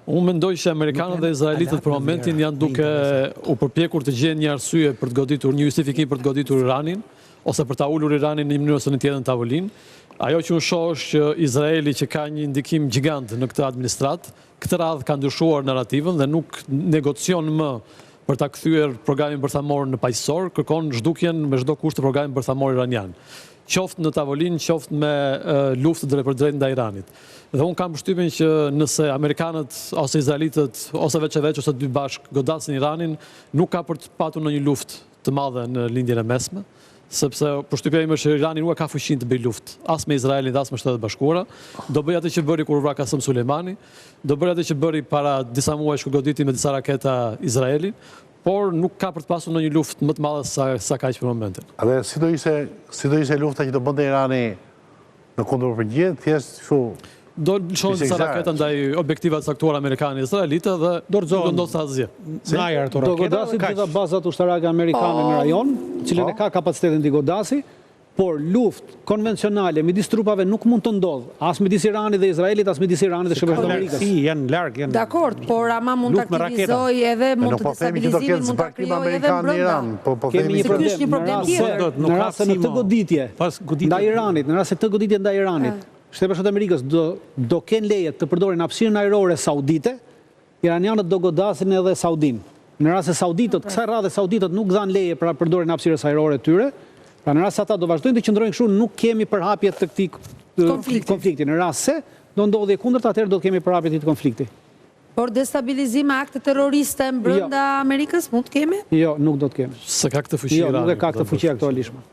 Unë mendoj që amerikanët dhe izraelitët për momentin janë duke u përpjekur të gjejnë një arsye për të goditur, një justifikim për të goditur Iranin, ose për ta ulur Iranin në një mënyrë ose në tjetrën në tavolinë. Ajo që unë shoh është që Izraeli që ka një ndikim gjigant në këtë administratë, këtë radhë ka ndryshuar narrativën dhe nuk negocion më për ta kthyer programin bërthamor në paqësor, kërkon zhdukjen me çdo kusht të programit bërthamor iranian. Qoftë në tavolinë, qoftë me luftë të drejtpërdrejtë ndaj Iranit. Dhe unë kam përshtypjen që nëse amerikanët ose izraelitët ose veç e veç ose dy bashkë godasin Iranin, nuk ka për të patur ndonjë luftë të madhe në Lindjen e Mesme, sepse përshtypja ime është që Irani nuk e ka fuqinë të bëjë luftë as me Izraelin dhe as me Shtetet e Bashkuara. Do bëjë atë që bëri kur u vra Kasëm Sulejmani, do bëjë atë që bëri para disa muajsh kur goditi me disa raketa Izraelin, por nuk ka për të pasur ndonjë luftë më të madhe sa sa kaq për momentin. Dhe si do ishte si do ishte lufta që do bënte Irani Në kundërpërgjigje, thjesht kështu Do lëshohen disa raketa ndaj objektiva të caktuara amerikane izraelite dhe nuk do ndodhte asgjë. Në ajër ato raketa. Do godasi të gjitha bazat ushtarake amerikane në rajon, të cilën e ka kapacitetin t'i godasi, por luftë konvencionale midis trupave nuk mund të ndodhë, as midis Iranit dhe Izraelit, as midis Iranit dhe Shteteve të Amerikës. Janë larg, janë Dakord, por ama mund të aktivizojë edhe mund të destabilizimin mund ta krijojë edhe brenda. Po po themi që ky është një problem tjetër. Në rast se në këtë goditje ndaj Iranit, në rast se këtë goditje ndaj Iranit, Shtetet e Bashkuara të Amerikës do do kenë leje të përdorin hapësirën ajrore saudite, iranianët do godasin edhe Saudinë. Në rast se sauditët, kësaj radhe sauditët nuk dhanë leje për përdorjen e hapësirës ajrore të tyre, pra në rast se ata do vazhdojnë të qëndrojnë kështu, nuk kemi përhapje të këtij konflikti. Në rast se do ndodhi e kundërta, atëherë do të kemi përhapje të këtij konflikti. Por destabilizim me akte terroriste brenda Amerikës mund të kemi? Jo, nuk do të kemi. S'e ka këtë fuqi Irani. Jo, nuk e ka këtë fuqi aktualisht.